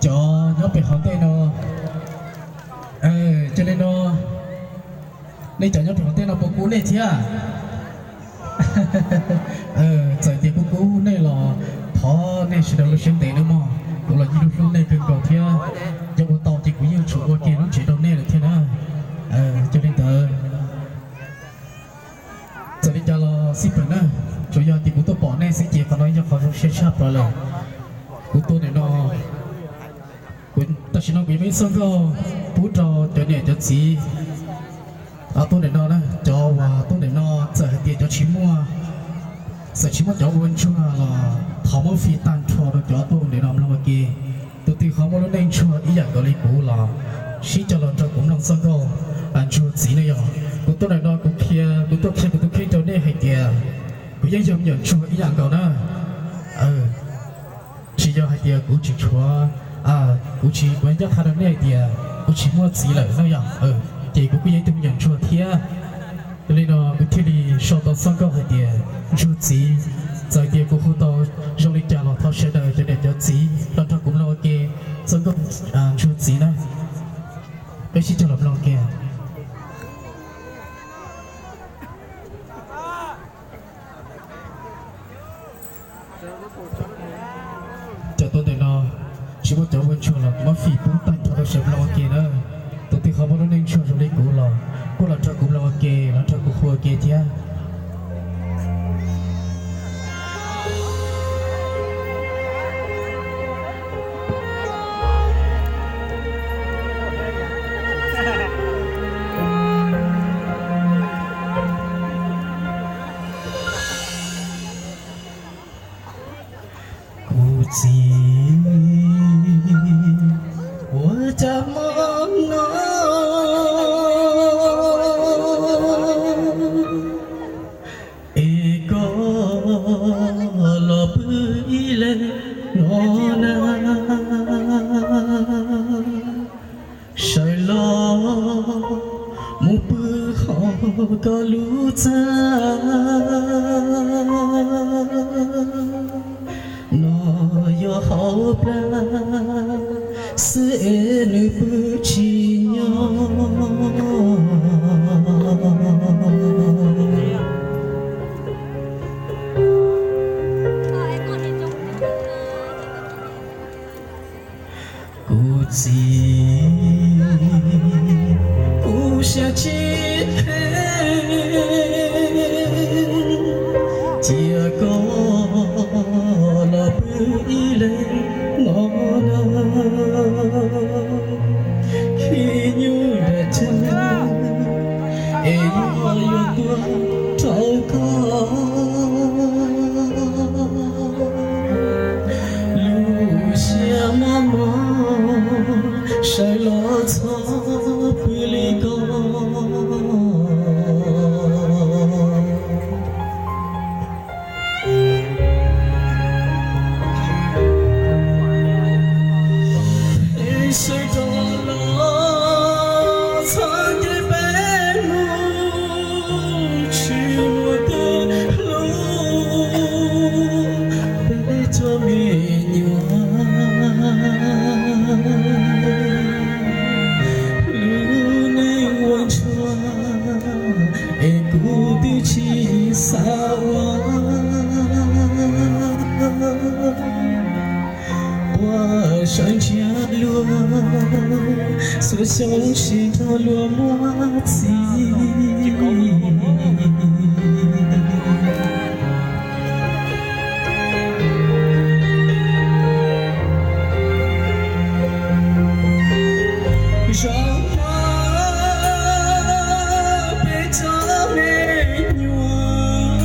Cov nyob pem hauv ntej no, cia li no, nej cov nyob pem hauv ntej no puas kub nej thiab? Txawm tias kuv kub nej los thov nej sawv daws lub siab ntev nawb mog, kuv los yeej hlub nej kawg nkaus thiab. Yog ua tau ces kuv yeej tsum ua kiag lub tsev rau nej lawm thiab na. Cia li ntawd, txawm li cas los xij peem na, tsuas yog tias kuv tuaj pom nej xwb ces qhov no yog qhov zoo siab tshaj plaws lawm. Kuv tuaj ntawm no, tam sim no kuv yuav muaj ib txoj nkauj pub rau cov niam cov txiv tuaj ntawm no na. Cov uas tuaj ntawm no txawm hais tias cov tsis muaj, txawm tsis muaj cov ua ntsuag los thov muab fij tag nrho rau cov tuaj ntawm no mloog ua ke. Tus twg ho muaj lub neej ntsuag ib yam nkaus li kuv los sib coj los nrog kuv mloog txoj nkauj ntsuag txiv no yog. Kuv tuaj ntawm no kuv qhia, kuv tuaj qhia kuv tus kheej rau nej hais tias kuv yeej yog me nyuam ntsuag ib yam nkaus na. Tsis yog hais tias kuv tsis tshuav, kuv tsis, kuv ncaj qha rau nej hais tias kuv tsis muaj txiv lawm no yog, ces kuv kuj yog ib tug me nyuam ntsuag thiab. Yog li no kuv thiaj li sau tau txoj nkauj hais tias ntsuag txiv. Txawm tias kuv hu tau zoo li cas los thov sawv daws cov niam cov txiv los nrog kuv mloog ua ke txoj nkauj ntsuag txiv na. Peb sib cog los mloog ua ke. Cov tuaj ntawm no tsis muaj cov ua ntsuag los kuv muab fij pub tag nrho rau sawv mloog ua ke na. Tus twg ho muaj lub neej ntsuag zoo li kuv los kuj los nrog kuv mloog ua ke, los nrog kuv hu ua ke thiab. Kuv txiv, ua cas hmo no es koj los pw ib leeg no na? Sawv los mus pw hauv koj lub txaj, no yog hauv plag xwb es nws pw tsis nyob. Kuv txiv, kuv xav tsis kheev, cia koj los pw ib leeg no na. Khib nyuj nram cag es yog yuav tuag rau koj. Lub siab mob mob sawv los txhob pw li ko. Sawv rov los txog nce peb mus, tsis muaj tus hlub peb cov me nyuam. Lub neej ua ntsuag es kuv twb tsis xav ua. Ua sawv ntsiag luag, xuas xyoob sis nrog luag muab txiv. Zaum no peb cov me nyuam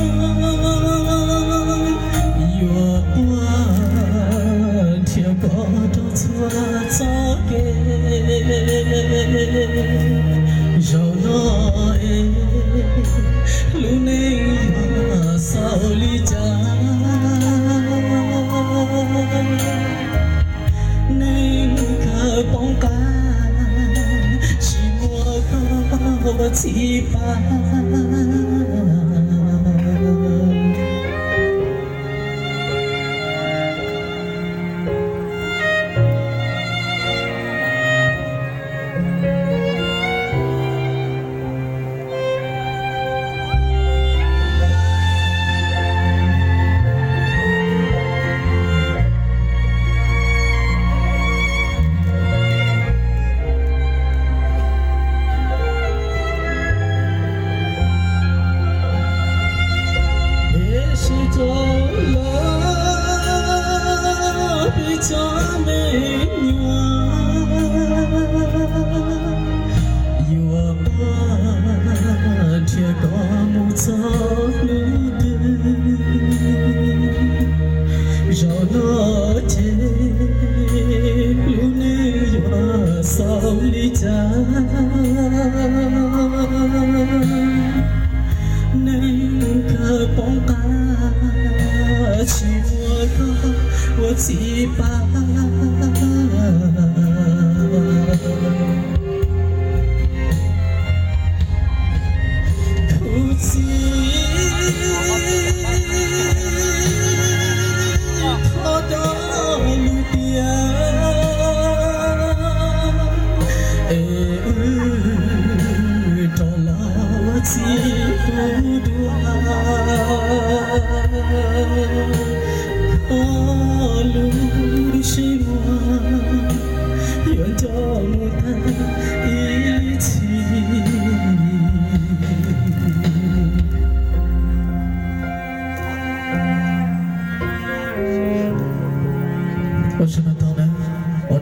yuav tuaj nrhiav koj rau txhua txoj kev. Zaum no es lub neej yuav xaus li cas? Neeg kawg poob qab tsis muaj koj ua txhib pab.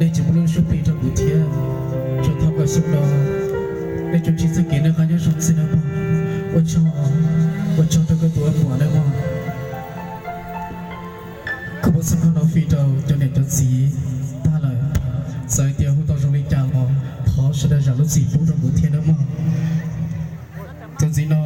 nej tsis pub lub sub plig rau kuv thiab. Tsuas thov kom xyoo no nej tsuas tsis txoj kev nej qab nyob zoo xwb nawb mog. Ua tsaug, ua tsaug rau koj tus ua muam nawb mog. Kuv muab xov tooj no fij rau cov niam cov txiv tag lawm. Txawm tias hu tau zoo li cas los thov sawv daws zam lub txim pub rau kuv thiab nawb mog. Txuas ntxiv no